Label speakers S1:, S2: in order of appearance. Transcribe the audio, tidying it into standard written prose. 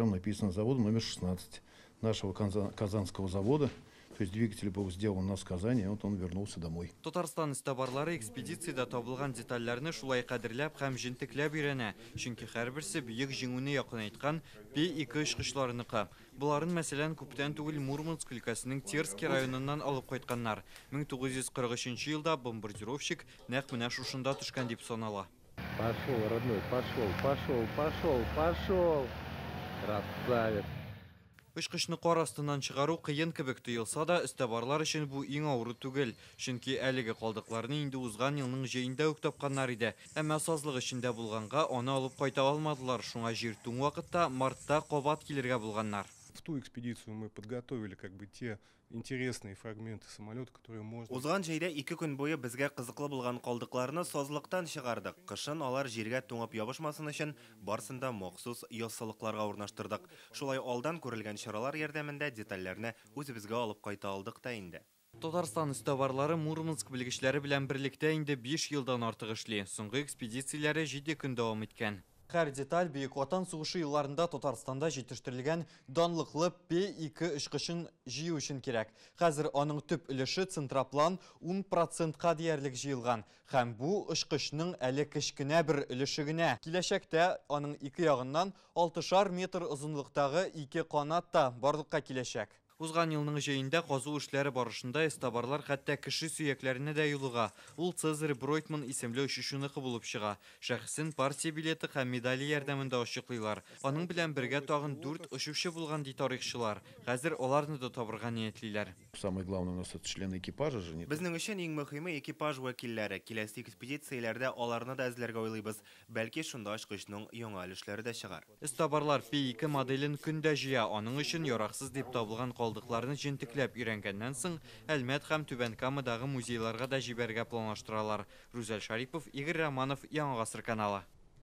S1: Там написано завод номер 16 нашего Казанского завода. То есть двигатель был сделан у нас в Казани, и вот он вернулся домой.
S2: Татарстан эзтабарлары экспедициядә табылган детальләрне шулай кадерләп һәм җентекләп өйрәнә, чөнки һәрберсе бөек җиңүне якынайткан Пе-2 очкычларыныкы. Боларын, мәсәлән, күптән түгел Мурманск өлкәсенең Терский районыннан алып кайтканнар. 1943 елда бомбардировщик нәкъ менә шушында төшкән дип санала.
S3: Пошел, родной, пошел, пошел, пошел, пошел. Красавец.
S2: Очкычны кар астыннан чыгару кыен кебек тоелса да, эзтабарлар өчен бу иң авыры түгел. Чөнки әлеге калдыкларны инде узган елның җәендә үк тапканнар иде. Әмма сазлык эчендә булганга аны алып кайта алмадылар. Шуңа җир туң вакытта, мартта кабат килергә булганнар.
S4: В ту экспедицию мы подготовили как бы те интересные фрагменты самолета, которые можно...
S5: Узган җәйдә 2 көн буе безгә кызыклы булган калдыкларны сазлыктан чыгардык. Кышын алар җиргә туңып ябышмасын өчен барсын да махсус яссылыкларга урнаштырдык. Шулай алдан күрелгән чаралар ярдәмендә детальләрне үзебезгә алып кайта алдык та инде.
S2: Татарстан эзтабарлары Мурманск белгечләре белән берлектә инде 5 елдан артык эшли. Соңгы экспедицияләре 7 көн дәвам иткән. Һәр деталь Бөек Ватан сугышы елларында Татарстанда җитештерелгән данлыклы Пе-2 очкычын җыю өчен кирәк. Хәзер аның төп өлеше центроплан 10%-ка диярлек җыелган. Һәм бу очкычның әле кечкенә бер өлеше генә. Киләчәктә аның ике ягыннан 6 метр озынлыктагы ике канат та барлыкка киләчәк. Узган елның җәендә казу эшләре барышында эзтабарлар хәтта кеше сөякләренә дә юлыга. Ул Цезарь Бройтман исемле очучыныкы булып чыга. Шәхесен партия билеты һәм медале ярдәмендә ачыклыйлар. Аның белән бергә тагын 4 очучы булган ди тарихчылар. Хәзер аларны да табырга ниятлиләр.
S1: Самое главное у нас это члены экипажа же не
S5: Безнең өчен иң мөһиме экипаж вәкилләре. Киләсе экспедицияләрдә аларны да эзләргә уйлыйбыз. Бәлки шунда очкычның яңа өлешләре дә чыгар.
S2: Эзтабарлар Пе-2 моделен көндә җыя. Аның өчен яраксыз дип табылган калдыкларны җентекләп өйрәнгәннән соң Әлмәт һәм Түбән Камадагы музейларга да җибәрергә планлаштыралар. Рүзәл Шарипов, Игорь Романов, Яңа Гасыр каналы.